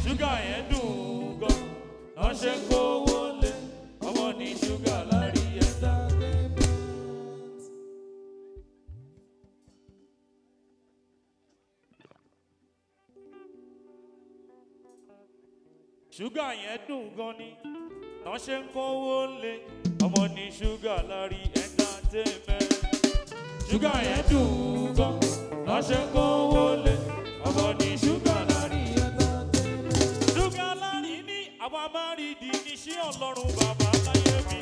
Ṣúgà yẹn dùn gan. Wọ́n ṣe ń kówó lé. Ọmọ ní Sugar Larry Entertainment. Ṣúgà yẹn dùn gan ni. Wọ́n ṣe ń kówó lé. Ọmọ ní Sugar Larry Entertainment. Ṣúgà yẹn dùn gan. Wọ́n ṣe ń kówó lé. Ọmọ ní Sugar Larry Entertainment. Sugar Larry ní àwa máa rí di iṣẹ́ Ọlọ́run bàbá láyé mi.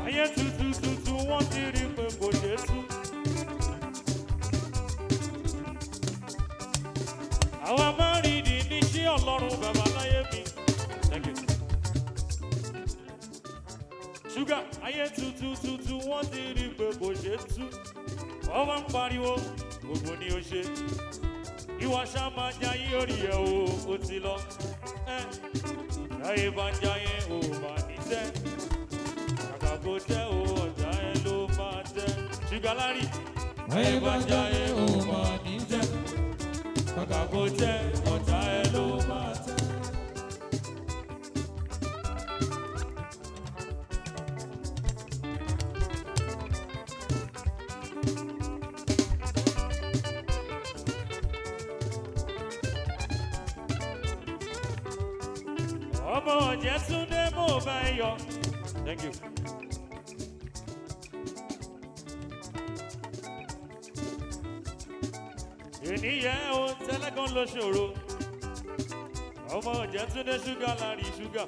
Ayé tuntun tuntun wọ́n ti rí pé kò ṣe tú. Àwa máa rí di níṣẹ́ Ọlọ́run bàbá láyé mi. Thank you. Ṣúgà ayé tuntun tuntun wọ́n ti rí pé kò ṣe tú. Wọ́n máa ń pariwo gbogbo ni ó ṣe. Ìwà ṣá máa jayé orí ẹ̀ o, ó ti lọ. Láyé bá ń jayé o, máa ní sẹ́ kàkà tẹ o, ọ̀tá ẹ ló máa tẹ. Sugar Larry. Ayé bá ń jayé o máa ní tẹ́. Kàkà kó tẹ, ọ̀tá ẹ ló máa tẹ. Ọmọ Ọ̀jẹ̀túndé mo bá ẹ yọ. Thank you. Ènìyàn o tẹ́lẹ̀kan ló ṣòro. Ọmọ Ọ̀jẹ̀túndé Sugar Larry ṣúgà.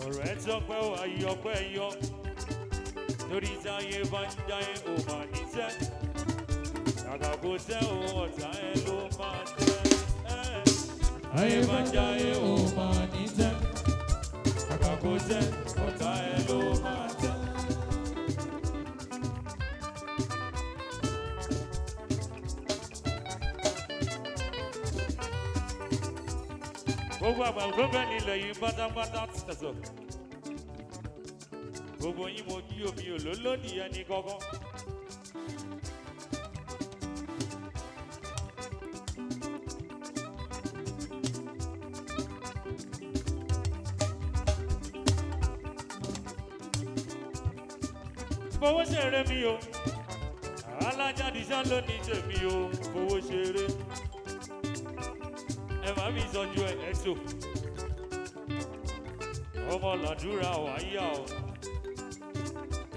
Ọ̀rọ̀ ẹ tọpẹ́ o, ayé ọpẹ́ yọ. Torí táyé bá ń jáyé o mà ní tẹ́. Kàkà kó tẹ́ o, ọ̀tá ẹ ló máa tẹ́. Ayé bá ń jayé o máa ní tẹ́. Kàkà kó tẹ́, ọ̀tá ẹ ló máa tẹ́. Gbogbo àgbà tó bẹ́ẹ̀ nílẹ̀ yìí pátápátá tẹ̀sọ̀. Gbogbo yín mo kí omi òlólódì ẹni kankan. Fowó ṣeré mi o, alájáde ṣá ló ní tèmi o, fowó ṣeré. Ẹ má mi sọjú ẹ ẹ tó. Ọmọ làdúrà wáyà o.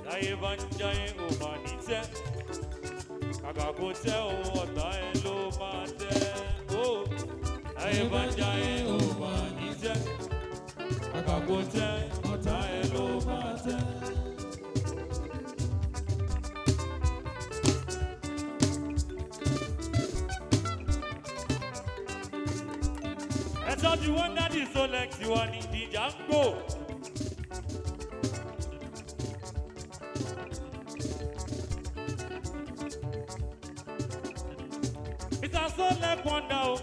Láyé bá ń jáyé o mà ní tẹ́. Kàkà kó tẹ́ o, ọ̀tá ẹ ló máa tẹ́ o. Láyé bá ń jáyé o mà ní tẹ́. Kàkà kó tẹ́, ọ̀tá ẹ ló máa tẹ́. Ẹ tọ́jú wọn dádì Solex wa ní Django. Mr. Solex wonder o.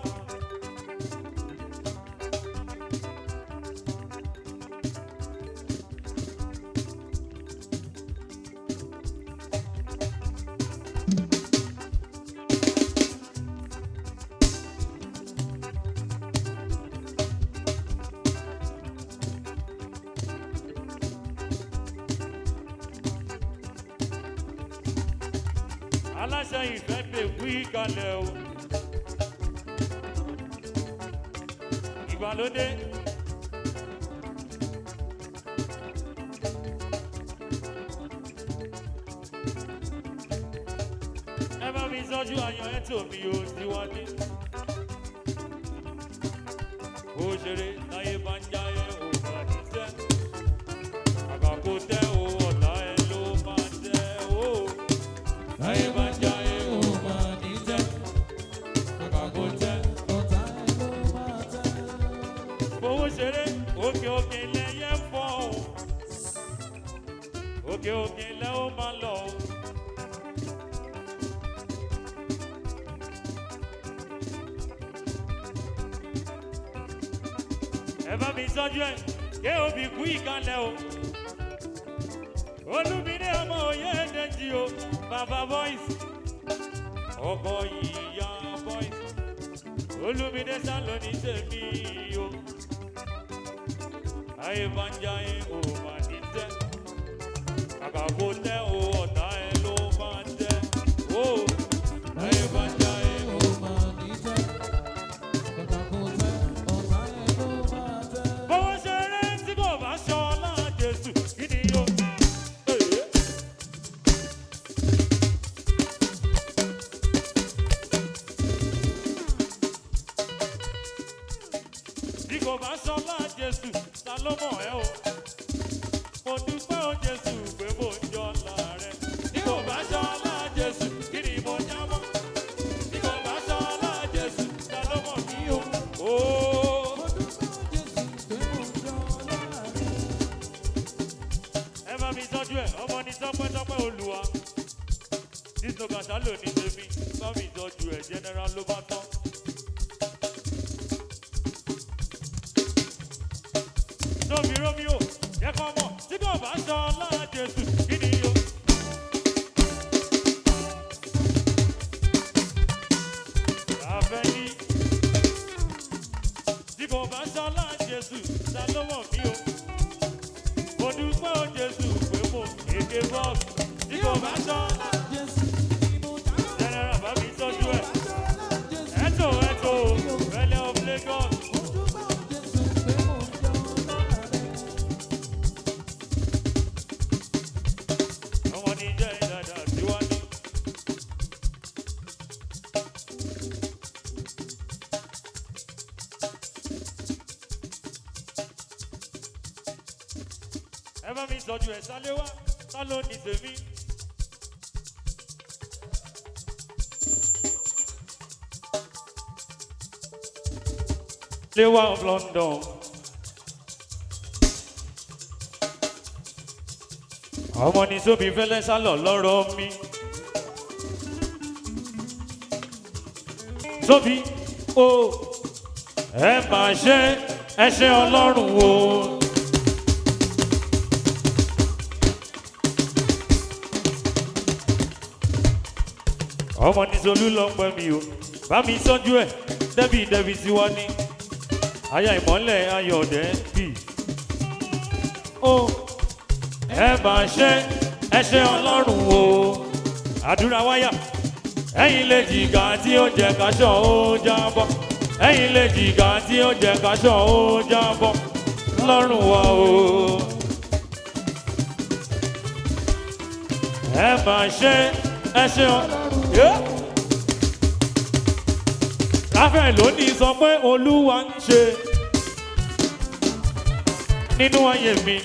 Aláṣẹ ìfẹ́ pè wí kalẹ̀ o. Ìgbàlódé. Ẹ bá mi sọ́jú àyàn ẹ̀ tó mi ò sí wọlé. Òṣèré láyé bá ń jáyé ò bá ní sẹ́. Kàkà kó tẹ́ o, ọ̀tá ẹ ló máa tẹ́ o. Ayé bá ń jayé o máa ní tẹ́. Kàkà kó tẹ́. Ọ̀tá ẹ ló ṣeré, òkè òkè lẹyẹ ń fọ́ o, òkè òkè lẹ ó máa lọ o. Ẹ bá mi sọ́jú ẹ̀ ké obì kú ìkàlẹ̀ o. Olúmídé ọmọ òye ẹ̀dẹ́jì o, bàbá boys, ọkọ ìyá boys, Olúmídé sálọ ní tèmi o. Ayé bá ń jayé o mà ní tẹ́, kàkà kó tẹ́ o, ọ̀tá ẹ ló máa tẹ́ o. Ayé bá ń jayé o. Bọ́wọ́ ṣeré tí kò bá ṣọlá Jésù, kí ni o? Bí kò bá ṣọlá Jésù, ta ló mọ̀ ẹ́ o? Mo dúpẹ́ o Jésù pé mo ń jọlá rẹ. Bí kò bá ṣọlá Jésù, kí ni mo já mọ́? Bí kò bá ṣọlá Jésù, ta ló mọ̀ mí o? Ooo. Ẹ bá mi tọ́jú ẹ̀, ọmọ ní tọ́pẹ́tọ́pẹ́ olùwà. Dísò kàṣà lò ní tèmi, bá mi tọ́jú ẹ̀, general ló bá tán. Tóbi Romeo, jẹ́ kọ́ mọ̀, tí kò bá sọ ọlá Jésù, kí ni o? Àfẹ́ ní tí kò bá sọ ọlá Jésù, ta ló mọ̀ mí o? Mo dúpẹ́ o Jésù pé mo èké bọ́ọ̀sì. Tí kò bá sọ general, bá mi tọ́jú ẹ̀. Ẹ̀tọ́ ẹ̀tọ́ Rẹ́lẹ̀ of Lagos. Ọmọ ní jẹ́ ìdàdà tí wá ní. Ẹ bá mi tọ́jú ẹ̀ sálé wá, tá ló ní tèmi. Léwá of London. Ọmọ ní sóbi fẹ́lẹ́ sálọ̀ lọ́rọ̀ mi. Sóbi o, ẹ máa ṣe ẹ ṣe Ọlọ́run o. Ọmọ ní solú lọ pẹ́ mi o, bá mi sọ́jú ẹ̀ dẹ́bi dẹ́bi sí wa ní. Aya ìmọ́lẹ̀ ayọ̀ dẹ́bi. O ẹ máa ṣe ẹ ṣe Ọlọ́run o. Àdúrà wáyà, ẹ̀yin lè jìgà tí ó jẹ káṣọ ó jábọ́, ẹ̀yin lè jìgà tí ó jẹ káṣọ ó jábọ́ lọ́rùn wa o. Ẹ máa ṣe ẹ ṣe ọ. Yeah. Ráfẹ̀ lónìí sọ pé Olúwa ń ṣe nínú ayé mi,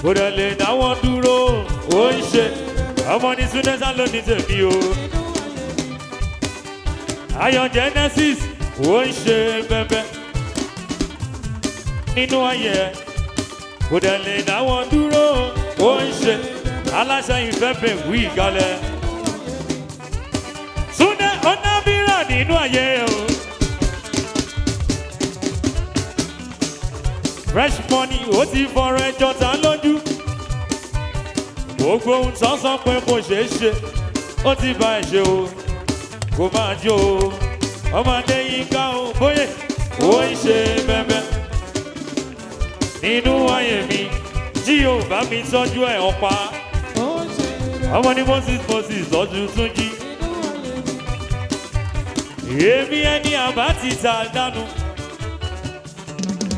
kò dẹ̀ lè dáwọ́ dúró, ó ń ṣe. Ọmọ ní Súnẹ́sà lónìí tèmi o. Ayọ̀ Genesis ó ń ṣe bẹ́bẹ́ nínú ayé ẹ̀, kò dẹ̀ lè dáwọ́ dúró, ó ń ṣe. Aláṣẹ ìfẹ́ bẹ̀ wí ìgalẹ̀. Súnẹ́ ọ̀nàbírà nínú ayé o. Fresh money ó ti fọ̀rọ̀ ẹjọ́ ta lójú. Gbogbo ohun tó sọ pé kò ṣeé ṣe, ó ti bá ẹ ṣe o. Kò máa jó o. Ọmọdé yìí ká o bóyè, ó ń ṣe bẹ́bẹ́. Nínú ayé mi, tí yóò bá mi tọ́jú ẹ̀ ọ̀pá. Ọmọ ní Moses Moses lọ́dún tún jí. Èmi ẹni àbá ti ta dànù.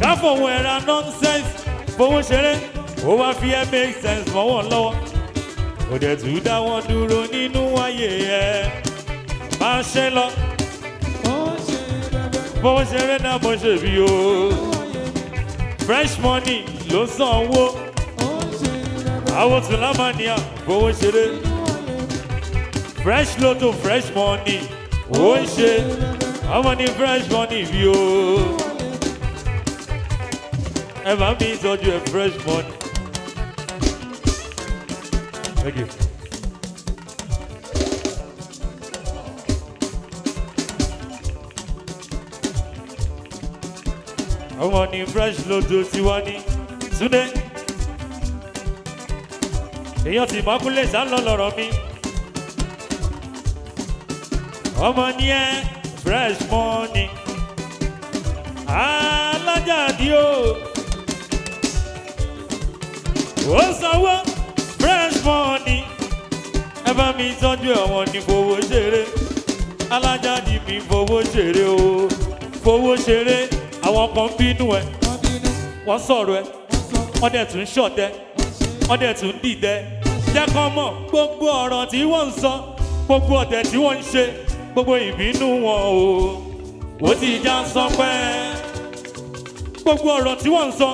Ká fòun ẹ̀ra nonsense fowó ṣeré, ó wá fi ẹ́ make sense mọ́ wọn lọ́wọ́. Kò dẹ̀ tún dá wọn dúró nínú ayé ẹ̀. Máa ṣe lọ, fowó ṣeré náà mo ṣe bí o. Fresh money ló sanwó. Àwọn tùlámàníà fowó ṣeré. Fresh lotto, fresh money ó ń ṣe. Ọmọ ní fresh money bí o. Ẹ bá mi tọ́jú ẹ fresh money. Thank you. Ọmọ ní fresh lódò tiwa ní Túndé. Èèyàn ti mọ́kúnlé sálọ lọ́rọ̀ mi. Ọmọ ní ẹ fresh money. Alájàdí o. Ó sanwó fresh money. Ẹ bá mi tọ́jú ẹ̀wọ̀n ní fowó ṣeré. Alájàdí mi fowó ṣeré o. Fowó ṣeré. Àwọn kan bínú ẹ. Wọ́n sọ̀rọ̀ ẹ. Wọ́n dẹ̀ tún ṣọ̀tẹ̀. Wọ́n dẹ̀ tún dìtẹ̀. Jẹ́ kán mọ̀ gbogbo ọ̀rọ̀ tí wọ́n ń sọ. Gbogbo ọ̀tẹ̀ tí wọ́n ń ṣe. Gbogbo ìbínú wọn o. Ó ti já sọpẹ́. Gbogbo ọ̀rọ̀ tí wọ́n ń sọ.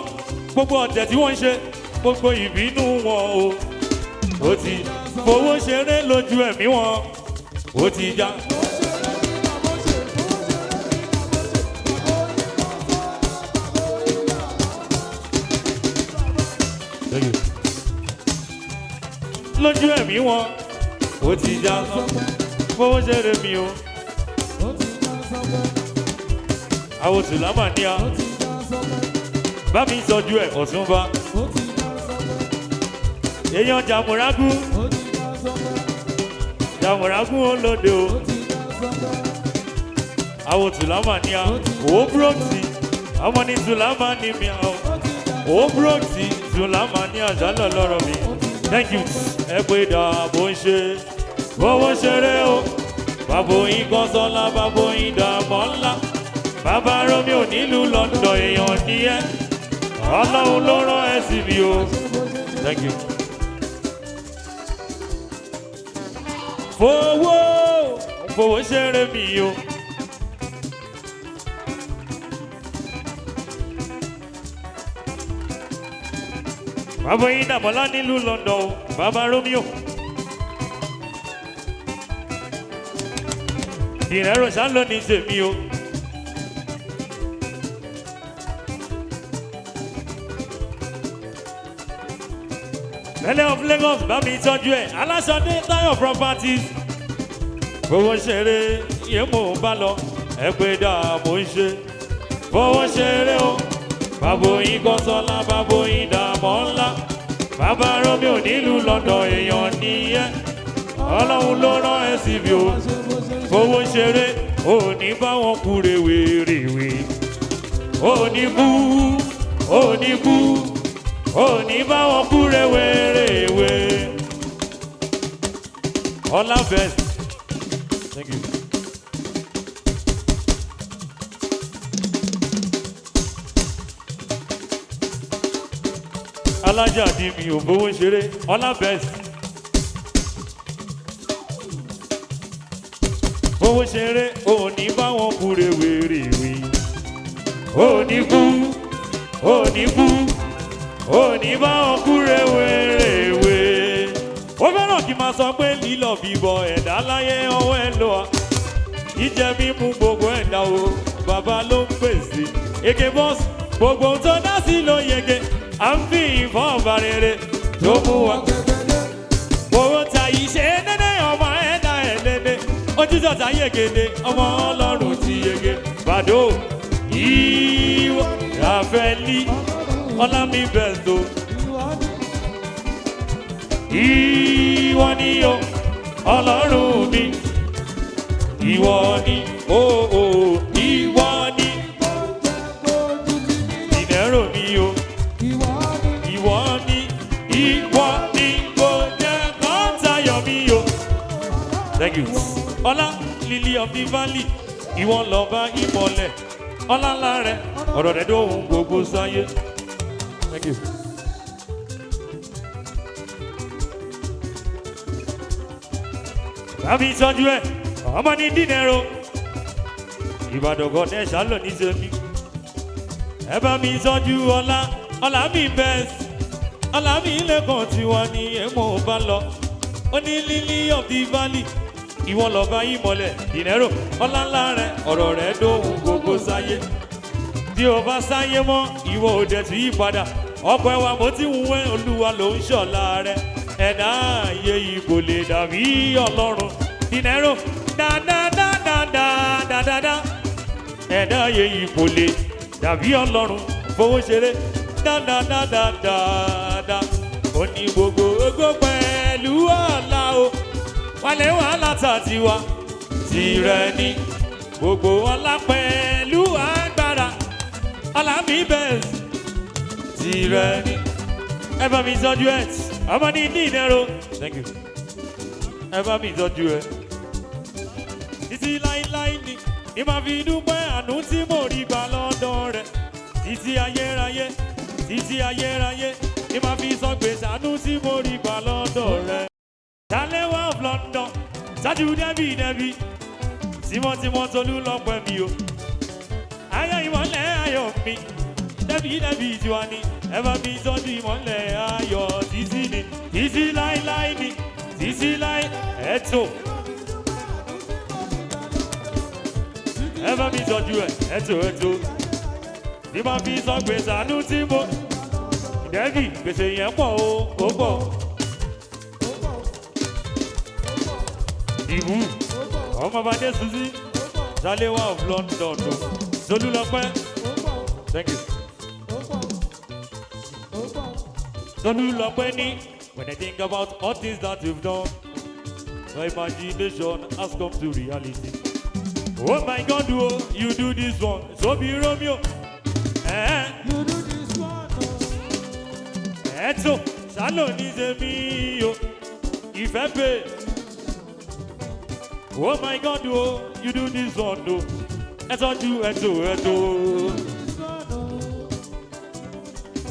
Gbogbo ọ̀tẹ̀ tí wọ́n ń ṣe. Gbogbo ìbínú wọn o. Ó ti fowó ṣeré lójú ẹ̀mí wọn. Ó ti já. Lójú ẹ̀mí wọn. Ó ti já sọ. Fowó ṣeré mi o. Àwọn tùlámà ní a. Bá mi sọjú ẹ̀ Ọ̀túnba. Èèyàn jàmùrágún. Jàmùrágún ó lóde o. Àwọn tùlámà ní a. Ó búrọ́ọ̀tì. Ọmọ ní tùlámà ní mi àwọn. Ó búrọ́ọ̀tì tùlámà ní àjálọ̀ lọ́rọ̀ mi. Thank you. Ẹ pé dàbò ń ṣe. Fowó ṣeré o. Bàbá oyin Kọ́sọ́lá, bàbá oyin Dàmọ́lá. Bàbá Romeo nílùú London èèyàn ní ẹ́. Ọlọ́run ló rán ẹ sí mi o. Thank you. Fowó fowó ṣeré mi o. Bàbá oyin Dàmọ́lá nílùú London o. Bàbá Romeo. Ìrẹ́rọ̀ ṣá ló ní tèmi o. Bẹ́lẹ̀ of Lagos bá mi tọ́jú ẹ̀, Aláṣadé Táyọ̀ Properties. Fowó ṣeré yé mò ń bá lọ, ẹ pé dààmú ń ṣe. Fowó ṣeré o, bàbá oyin Kọ́sọ́lá, bàbá oyin Dàmọ́lá. Bàbá Romeo nílùú London èèyàn nìyẹn. Ọlọ́run ló rán ẹ síbi o. Fowó ṣeré, ò ní bá wọn kú rèwerèwe. Ò ní kú, ò ní kú, ò ní bá wọn kú rèwerèwe. Ọlá best. Thank you. Alájàdí mi ò fowó ṣeré, Ọlá best. Fowó ṣeré, ò ní bá wọn kú rèwerèwe. Ò ní kú, ò ní kú, ò ní bá wọn kú rèwerèwe. Ó fẹ́ràn kí n máa sọ pé lílọ bíbọ ẹ̀dá láyé ọwọ́ ẹ̀ lọ wa. Jíjẹ mímu gbogbo ẹ̀dá o, bàbá ló ń pèsè. Èké bọ́sì, gbogbo ohun tó dá sí ló yege. À ń fi ìfọ́n ọba rere tó mú wa. Owó ta ìṣe dédé ọmọ ẹ̀dá ẹ̀ dédé. Ojúṣọ̀tà yegede, ọmọ Ọlọ́run ti yege. Bàdó ìwọ Ràfẹ́lí Ọlámi Bẹ̀sọ̀. Ìwọ ni o, Ọlọ́run mi. Ìwọ ni o o, ìwọ ni ìdẹ́rò mi o. Ìwọ ni, ìwọ ni kò jẹ́ kọ́ńtà mi o. Thank you. Ọlá Lily of the Valley, ìwọ lọ́ba ìmọ̀lẹ̀. Ọlá ńlá rẹ̀, ọ̀rọ̀ rẹ̀ dóhùn gbogbo sáyé. Thank you. Bàbí ìtọ́jú ẹ̀, ọmọ ní dínẹ́rò. Ìbàdàn kan ní ẹ̀ṣá lò ní sẹ́mi. Ẹ bá mi tọ́jú ọlá, ọlá mi bẹ́ẹ̀sì. Ọlá mi lẹ́kàn tiwa ni èmo bá lọ. Ó ní Lily of the Valley, ìwọ lọ́ba ìmọ̀lẹ̀ dínẹ́rò. Ọlá ńlá rẹ̀, ọ̀rọ̀ rẹ̀ dóhùn gbogbo sáyé. Tí o bá sáyé mọ́, ìwọ ò dẹ̀ tún yí padà. Ọ̀pọ̀ ẹwà mo ti ń wẹ́, Olúwa ló ń ṣọ̀la rẹ̀. Ẹ̀dá ayé yìí kò lè dàbí Ọlọ́run. Dinero dáadáadáadáadáa. Ẹ̀dá ayé yìí kò lè dàbí Ọlọ́run. Fowó ṣeré dáadáadáadáa. Ó ní gbogbo ògo pẹ̀lú ọ̀la o. Wálé wàhálà tàtiwa tìrẹ ni. Gbogbo ọlá pẹ̀lú agbára. Ọlá mi bẹ́ẹ̀ tìrẹ ni. Ẹ bá mi tọ́jú ẹ̀, ọmọ ní ìnẹ́rọ. Thank you. Ẹ bá mi tọ́jú ẹ̀. Títí láíláí ni ní máa fi dúpẹ́ àánú tí mo rí gbà lọ́dọ̀ rẹ̀. Títí ayérayé, títí ayérayé ní máa fi sọ gbèsè àánú tí mo rí gbà lọ́dọ̀ rẹ̀. Talewa of London, ṣáájú Dẹ́bì Dẹ́bì, tímọ́tímọ́ Tolú lọ́pẹ́ mi o. Ayọ̀ ìmọ̀lẹ̀ ayọ̀ mi, Dẹ́bì Dẹ́bì tiwa ni, ẹ bá mi tọ́jú ìmọ̀lẹ̀ ayọ̀ títí ni, títí láíláí ni, títí láí ẹ̀tọ́. Ẹ bá mi tọ́jú ẹ̀, ẹ̀tọ́ ẹ̀tọ́. Bí máa fi sọ gbèsè àánú tí mo Dẹ́bì gbèsè yẹn pọ̀ o, ó pọ̀. Ìbú ọmọ bá dé Suzy, Talewa of London o, Tolúlọpẹ́, thank you. Tolúlọpẹ́ ní, when I think about all things that you've done, my imagination has come to reality. Oh my God, oh, you do this one, so be Romeo. Eh, You do this one, oh. ẹ̀tọ́ sálò ní tèmi o, ìfẹ́ pè. Oh my God, oh, you do this one, oh. Ẹ tọ́jú ẹ̀tọ́ ẹ̀tọ́. This one, oh.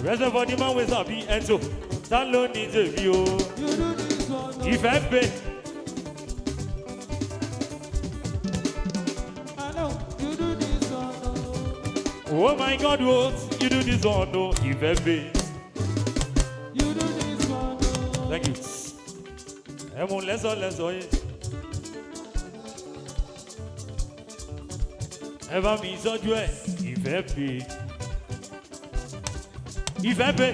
Rẹ́sẹ̀ for the man wey sabi ẹ̀tọ́ sálò ní tèmi o, You do this one, oh. ìfẹ́ pè. I know you do this one, oh. Oh my God, oh, you do this one, oh, ìfẹ́ pè. You do this one, oh. Thank you. Ẹ mú lẹ́sọ̀ lẹ́sọ̀ yìí. Ẹ bá mi sọ́jú ẹ̀, ìfẹ́ pè. Ìfẹ́ pè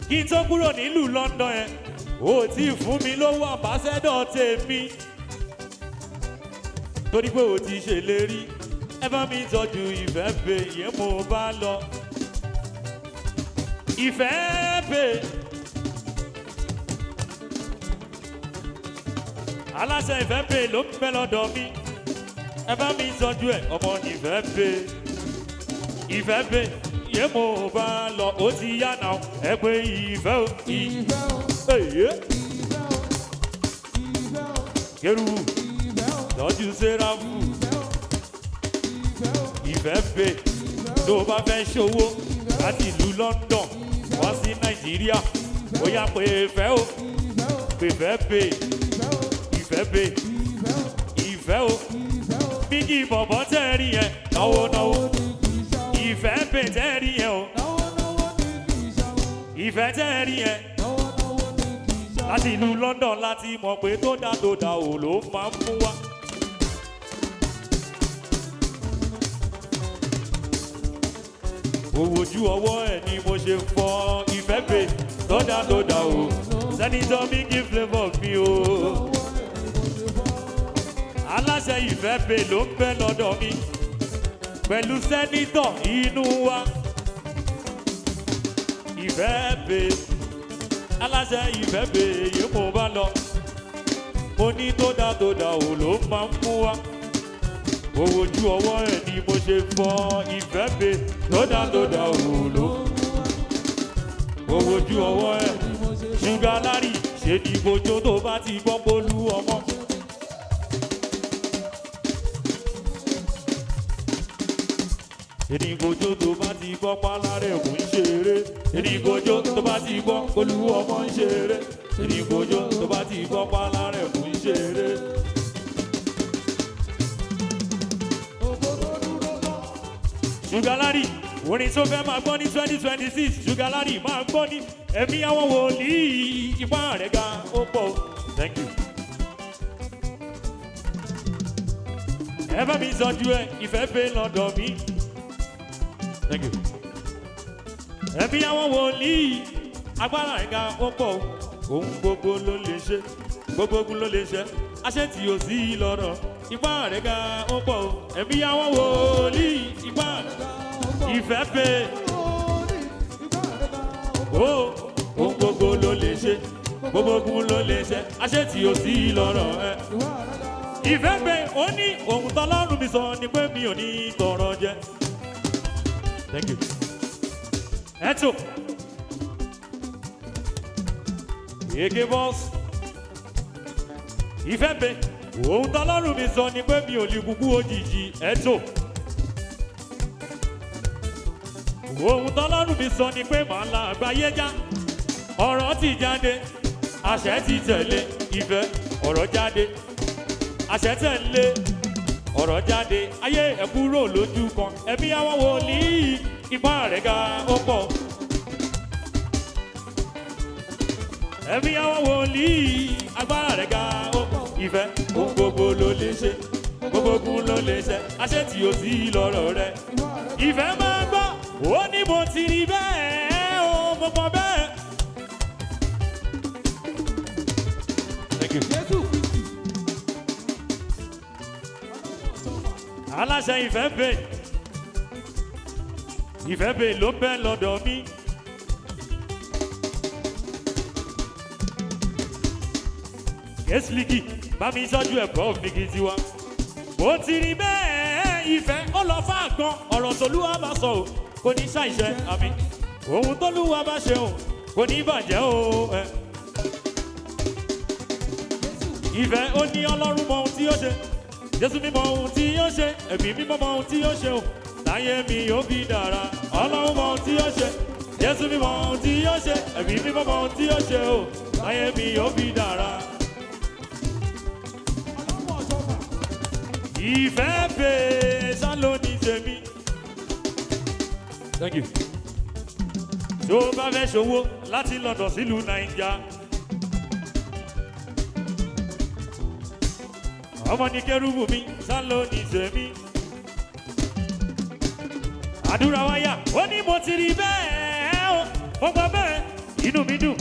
kí n tó kúrò nílùú London yẹn. Ó tí ì fún mi lówó àmbásẹ́dọ̀ tèmi. Torí pé o ti ṣèlérí. Ẹ bá mi tọ́jú ìfẹ́ pè yẹn mo bá lọ. Ìfẹ́ pè. Aláṣẹ ìfẹ́ pè ló ń bẹ lọ́dọ̀ mi. Ẹ bá mi tọ́jú ẹ̀, ọmọ ìfẹ́ pè. Ìfẹ́ pè yé mo bá lọ, ó ti yá náà. Ẹ pé ìfẹ́ o. Ìfẹ́ o, Èyí ìfẹ́ o, ìfẹ́ o, kẹrù ìfẹ́ o, tọ́jú sẹ́ráfù. ìfẹ́ o, ìfẹ́ o, Ìfẹ́ pè tó o bá fẹ́ ṣòwò láti ìlú London wá sí Nàìjíríà. Ó yá pé ìfẹ́ o, ìfẹ́ o, pé ìfẹ́ pè, ìfẹ́ o, ìfẹ́ pè, ìfẹ́ o, ìfẹ́ o. ìfẹ́ o. Bíkì bọ̀bọ̀ tẹ́ rí yẹn náwó náwó. Náwó ní kì í ṣá o. Ìfẹ́ pè tẹ́ rí yẹn o. Náwó náwó ní kì í ṣá o. Ìfẹ́ tẹ́ rí yẹn Náwó náwó ní kì í ṣá o. láti ìlú London láti mọ̀ pé tó dá tó dá ò ló máa ń mú wá. Owó ojú ọwọ́ ẹ̀ ni mo ṣe fọ ìfẹ́ pé tó dá tó dá o. Sẹ́nitọ́ mi kí flavour mi o. Aláṣẹ ìfẹ́ pé ló ń bẹ lọ́dọ̀ mi. Pẹ̀lú sẹ́nitọ̀ inú wa. Ìfẹ́ pé aláṣẹ ìfẹ́ pé yìí mo bá lọ. Mo ní tó dá tó dá o ló máa ń mú wa. Owó ojú ọwọ́ ẹ̀ ni mo ṣe fọ ìfẹ́ pé tó dá tó dá o ló. Owó ojú ọwọ́ ẹ̀ Sugar Larry ṣe ní kojú tó bá ti gbọ́ polú ọmọ. Ìdìgbòjò tó bá ti gbọ́ pálárẹ̀ kò ń ṣeré. Ìdìgbòjò tó bá ti gbọ́ polú ọmọ ń ṣeré. Ìdìgbòjò tó bá ti gbọ́ pálárẹ̀ kò ń ṣeré. Sugar Larry orin tó fẹ́ máa gbọ́ ní 2026, Sugar Larry máa gbọ́ ní ẹ̀mí àwọn wòlíì ipá rẹ̀ ga ó pọ̀. Thank you. Ẹ bá mi sọjú ẹ, ìfẹ́ pé lọ́dọ̀ mi. Thank you. Ẹbí àwọn wòlíì agbára ẹ̀ga ó pọ̀ o. Ohun gbogbo ló lè ṣe, gbogbo ogun ló lè ṣe, àṣẹ tí ò sí lọ́rọ̀. Ipá rẹ̀ ga ó pọ̀ o. Ẹbí àwọn wòlíì ipá ìfẹ́ pé ó ohun gbogbo ló lè ṣe, gbogbo ogun ló lè ṣe, àṣẹ tí ò sí lọ́rọ̀ ẹ. Ìfẹ́ pé ó ní ohun tọ́lọ́run mi sọ ni pé mi ò ní tọrọ jẹ. Thank you. Ẹ̀tọ́. Ege boss. Ìfẹ́ pé ohun tọ́lọ́run mi sọ ni pé mi ò lè kúkú òjijì. Ẹ̀tọ́. Ohun tọ́lọ́run mi sọ ni pé màá la àgbáyé já. Ọ̀rọ̀ ti jáde, àṣẹ ti tẹ̀lé. Ìfẹ́ ọ̀rọ̀ jáde, àṣẹ tẹ̀lé ọ̀rọ̀ jáde. Ayé ẹ̀ kúrò lójú kan. Ẹbí àwọn wòlíì ipá rẹ̀ ga ó pọ̀. Ẹbí àwọn wòlíì agbára rẹ̀ ga ó pọ̀. Ìfẹ́ ohun gbogbo ló lè ṣe, gbogbo ogun ló lè ṣe, àṣẹ tí ó sí lọ́rọ̀ rẹ̀. Ìfẹ́ máa gbọ́, ó ní mo ti rí bẹ́ẹ̀ ó mo mọ bẹ́ẹ̀. Thank you. Jésù Kristi. Aláṣẹ ìfẹ́ pè, ìfẹ́ pè ló bẹ́ lọ́dọ̀ mi. Kéṣílíkì bá mi sọ́jú ẹ̀kọ́ mi kì í tiwa. Bó ti rí bẹ́ẹ̀ ìfẹ́ ó lọ fáàgbọ́n ọ̀rọ̀ tolúwa bá sọ o kò ní ṣàìṣe àmì. Ohun tolúwa bá ṣe o kò ní bàjẹ́ o. Ẹ. Ìfẹ́ ó ní Ọlọ́run mọ ohun tí ó ṣe. Jésù mímọ ohun tí yóò ṣe, ẹ̀mí mímọ́ mọ ohun tí yóò ṣe o. Láyé mi yóò fi dára, Ọlọ́run mọ ohun tí yóò ṣe. Jésù mímọ ohun tí yóò ṣe, ẹ̀mí mímọ́ mọ ohun tí yóò ṣe o. Láyé mi yóò fi dára. Ìfẹ́ pè sálọ ní tèmi. Thank you. Tó o bá fẹ́ ṣòwò láti London sílùú Naija. Ọmọ ní kẹrùbù mi sálọ ní tèmi. Àdúrà wáyà, ó ní mo ti rí bẹ́ẹ̀ o, mo gbọ́ bẹ́ẹ̀, inú mi dùn.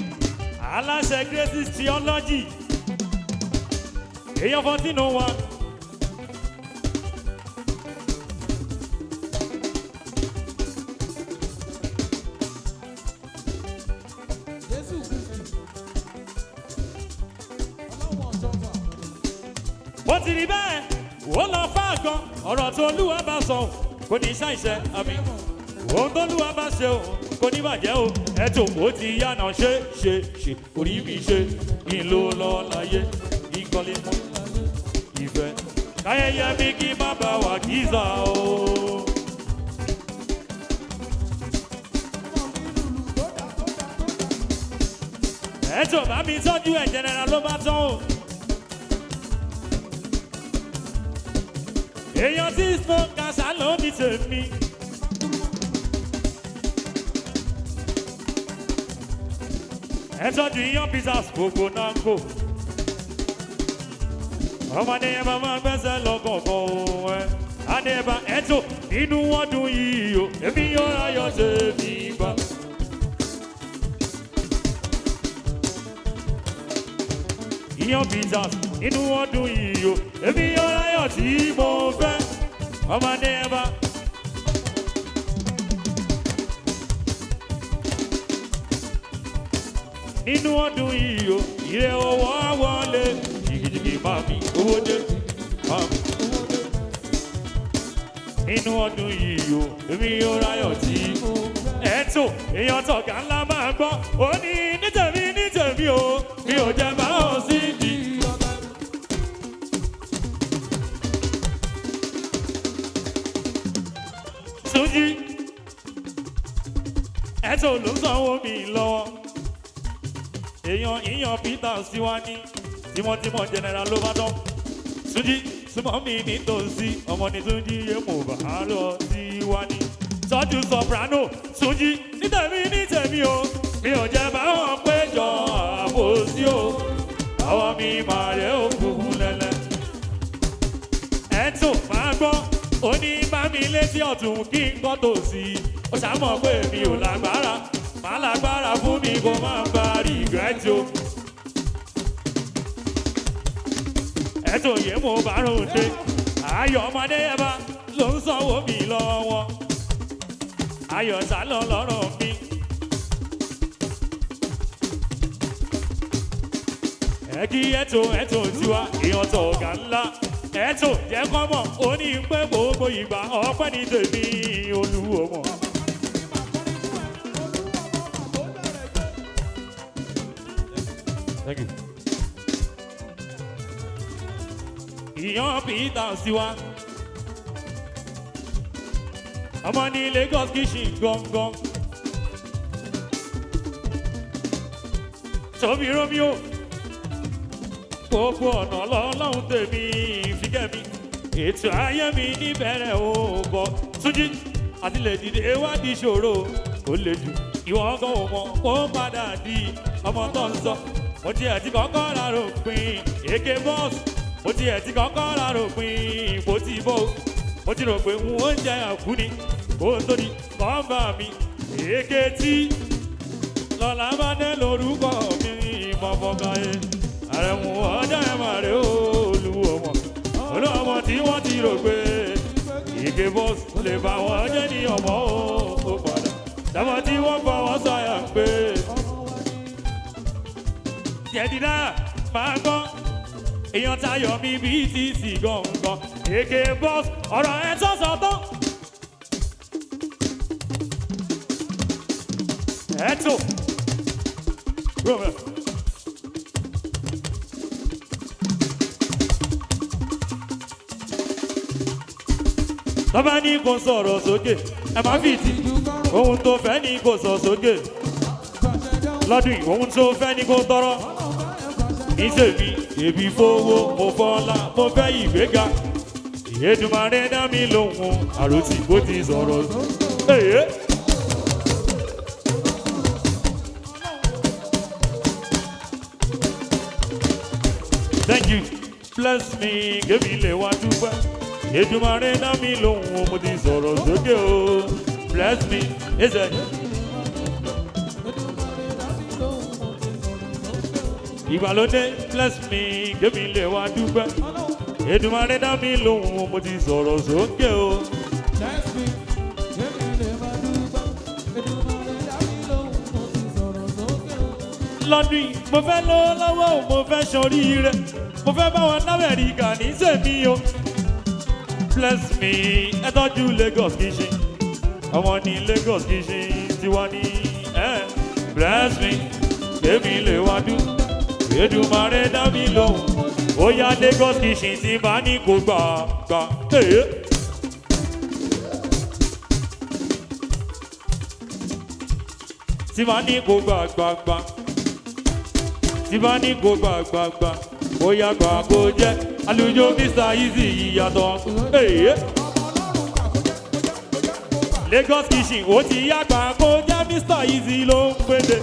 Aláṣẹ Grace Theology, èèyàn 1401. Jésù Kristi. Ọlọ́run ọ̀ṣọ́fà. Bó ti rí bẹ́ẹ̀, ó lọ fáàgàn, ọ̀rọ̀ tó Olúwa bá sọ ò, kò ní ṣàìṣe àmì. Ohun tó Olúwa bá ṣe ò, kò ní bàjẹ́ o. Ẹ̀tọ́ ó ti yànà ṣe ṣe ṣe, orí mi ṣe, kí n ló lọ láyé, ìkọlé mọ́ ìfẹ́. Káyẹyẹ mi kí má bá wà kíza o. Ọmọ mi lùlù tó dá tó dá tó dá. Ẹ̀tọ́ bá mi tọ́jú ẹ̀ jẹnẹra ló bá tán o. Èèyàn tí smoke kàṣà ló ní tèmi. Ẹ tọ́jú iyán pizzas gbogbo náà ń kò. Ọmọdé yẹn bá máa gbẹ́sẹ̀ lọ́kọ̀ọ̀kan òun ẹ̀. Adébá ẹ̀tọ́ nínú ọdún yìí o, èmi yóò ráyọ̀ tèmi gbà. Iyán pizzas nínú ọdún yìí o, èmi yóò ráyọ̀ tí mo fẹ́. Ọmọdé yẹn bá. Nínú ọdún yìí o, ire owó á wọlé, jìgìjìgì máa mi owó dé, máa mi. Nínú ọdún yìí o, èmi yóò ráyọ̀ tí ẹ̀tọ́ èèyàn tọ̀gá ńlá máa gbọ́, ó ní nítèmi nítèmi o, mi ò jẹ́ bá wọn sí di. Túnjí, ẹ̀tọ́ ló ń sanwó mi lọ́wọ́. Èèyàn ìyàn Peter síwá ní tímọ́tímọ́ general ló bá dán. Túnjí súnmọ́ mi nítòsí, ọmọ ní Túnjí yé mo bá a lọ sí wá ní. Tọ́jú soprano, Túnjí nítèmi nítèmi o, mi ò jẹ́ bá wọn péjọ àbòsí o, àwọn mi máa rẹ̀ ó kúkú lẹ́lẹ́. Ẹ̀tún máa gbọ́, ó ní bá mi lé kétí ọ̀tún kí n kọ́ tòsí. Ó ṣàmọ̀ pé mi ò lágbára, má lágbára fún mi kó má ba regret o. Ẹ̀tọ́ yé mo bá ròde, ayọ̀ ọmọdé yẹn bá ló ń sanwó mi lọ́wọ́. Ayọ̀ sálọ lọ́rọ̀ mi. Ẹ kí ẹ̀tọ́ ẹ̀tọ́ tiwa, èèyàn tọ̀ ọ̀gá ńlá. Ẹ̀tọ́ jẹ́ kọ́mọ̀, ó ní pé gbogbo ìgbà ọpẹ́ ní tèmi olúwo mọ̀. Thank you. Ìyàn Peter sí wa. Ọmọ ní Lagos kitchen gangan. Tóbi Romeo. Gbogbo ọ̀nà lọ́lọ́run tèmi fíkẹ́ mi. Ètò ayé mi níbẹ̀rẹ̀ ò bọ̀. Túnjí àti lè dìde wádìí ìṣòro ó le jù. Ìwọ ọgọ́ ò mọ̀ kó padà di ọmọ tó ń sọ. Mo tiẹ̀ ti kọ́kọ́ ra rògbìn èké bọ́ọ̀sì. Mo tiẹ̀ ti kọ́kọ́ ra rògbìn ipò tí bò. Mo ti rò pé n ó jẹ àkú ni kó tó di kọ́ńbà mi. Èké tí lọ́la bá dé lórúkọ mi ìmọ̀fọ́káyé. Àrẹ̀mú ọjọ́ ẹ̀ máa rè olúwọ̀mọ̀. Olúwọ̀mọ̀ tí wọ́n ti rò pé ìké bọ́ọ̀sì lè bá wọn jẹ́ ní ọmọ ó padà. Dámọ̀ tí wọ́n fọwọ́ sọ̀yà pé jẹ̀dídá máa gbọ́. Èèyàn tayọ̀ mi BTC gangan. Èké bọ́ọ̀sì ọ̀rọ̀ ẹ̀ sọ̀sọ̀ tán. Ẹ̀tọ́. Romeo. Tọ́ba ní kò sọ̀rọ̀ sókè, ẹ má fi tì. Ohun tó fẹ́ ní kò sọ sókè. Lọ́dún yìí, ohun tó fẹ́ ní kò tọrọ. Ní tèmi, èbí fowó, mo fọ́lá, mo fẹ́ ìgbéga. Èdùmàrè dá mi lóhùn, àròtí bó ti sọ̀rọ̀. Èyí. Thank you. Bless me, kémi lè wá dúpẹ́. Èdùmàrè dá mi lóhùn, mo ti sọ̀rọ̀ sókè o. Bless me, ẹsẹ̀. Ìgbàlódé, bless me, kémi lè wá dúpẹ́. Èdùmàrè dá mi lóhùn, mo ti sọ̀rọ̀ sókè o. Lọ́dún yìí, mo fẹ́ lówó lọ́wọ́ o, mo fẹ́ ṣoríire. Mo fẹ́ bá wọn l'Amẹ́ríkà ní sèmi o. Bless me, ẹ tọ́jú Lagos kitchen. Ọmọ ní Lagos kitchen tiwa ní. Bless me, èmi lè wá dùn. Èdùmàrè dá mi lóhùn. Ó yá Lagos kitchen tí bá ní kó gbà gbà. Ee. Tí bá ní kó gbà gbà gbà. Tí bá ní kó gbà gbà gbà. Ó yá gbà kó jẹ́. Àlùjọ Mr Easy ìyàtọ̀. Ee. Lagos kitchen ó ti yá gbà kó jẹ́ Mr Easy ló ń pèdè.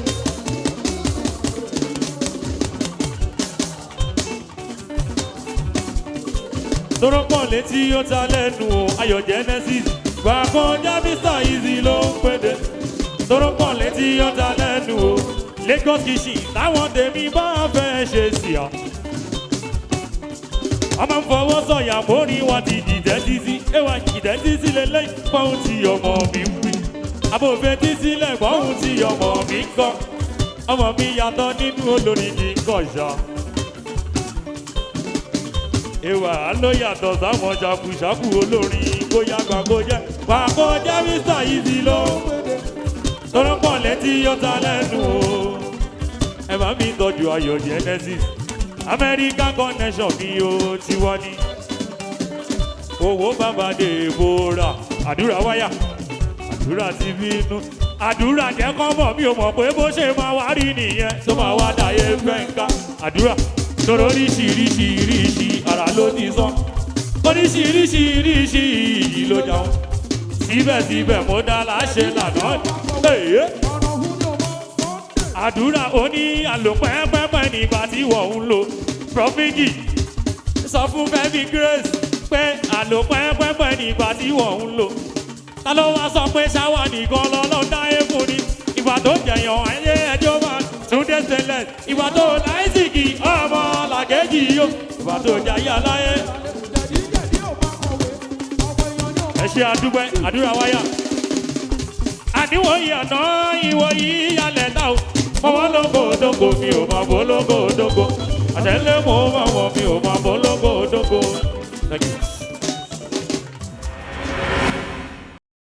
Torópọ̀ létí ó ta lẹ́nu o, Ayọ̀ Genesis. Gbà kó jẹ́ Mr Easy ló ń pèdè. Torópọ̀ létí ó ta lẹ́nu o. Lagos kitchen táwọn tèmi bá fẹ́ ṣe sí ọ. Ọmọ ń fọwọ́ sọ̀yà mórí wọn ti dìdẹ́ títí. Ẹwà dìdẹ́ títí lélẹ́yìn fọ́hún tí ọmọ mi ń wí. Abòfin títí lẹ̀gbọ́n tí ọmọ mi ń kọ́. Ọmọ mi yàtọ̀ nínú olórin kì í kọ̀ ṣá. Ẹwà ló yàtọ̀ sáwọn ṣàkùṣàkù olórin bóyá gbàgbó jẹ́. Gbàgbó jẹ́ Mr Easy ló. Tọ́lọ́pọ̀ létí yọta lẹ́nu o. Ẹ bá mi tọ́jú Ayọ̀ Genesis. American connection mi ò ti wá ní. Owó bàbá Deborah, àdúrà wáyà, àdúrà ti bínú. Àdúrà jẹ́ kọ́ mọ̀ mi ò mọ̀ pé bó ṣe máa wá rí nìyẹn tó máa wá dàyé fẹ́ǹká. Àdúrà tòrò oríṣiríṣiríṣi ara ló ti sán. Oríṣiríṣiríṣi iyì ló jà wọ́n. Síbẹ̀síbẹ̀ mo dá láṣẹ lànà. Èyí. Àdúrà ó ní àlòpẹ́pẹ́pẹ́ nígbà tí wọ́n ń lò. Prọfígì sọ fún Fẹ́mi Grace pé àlòpẹ́pẹ́pẹ́ nígbà tí wọ́n ń lò. Ta ló wá sọ pé ṣáwá nìkan lọ́lọ́ dáyé fún ni? Ìwà tó jẹ̀yàn ayé ẹjọ́ máa Túndé Stainless. Ìwà tó láìsìkì ọmọ làkejì yó. Ìwà tó jayé aláyé. Ẹ ṣe àdúgbẹ́ àdúrà wáyà. Àníwò ìyànà ìwò ìyàlẹ̀ náà o. Mo wọ́n lóko dóko mi ò mọ̀ bó lóko dóko. Àtẹ̀lé mo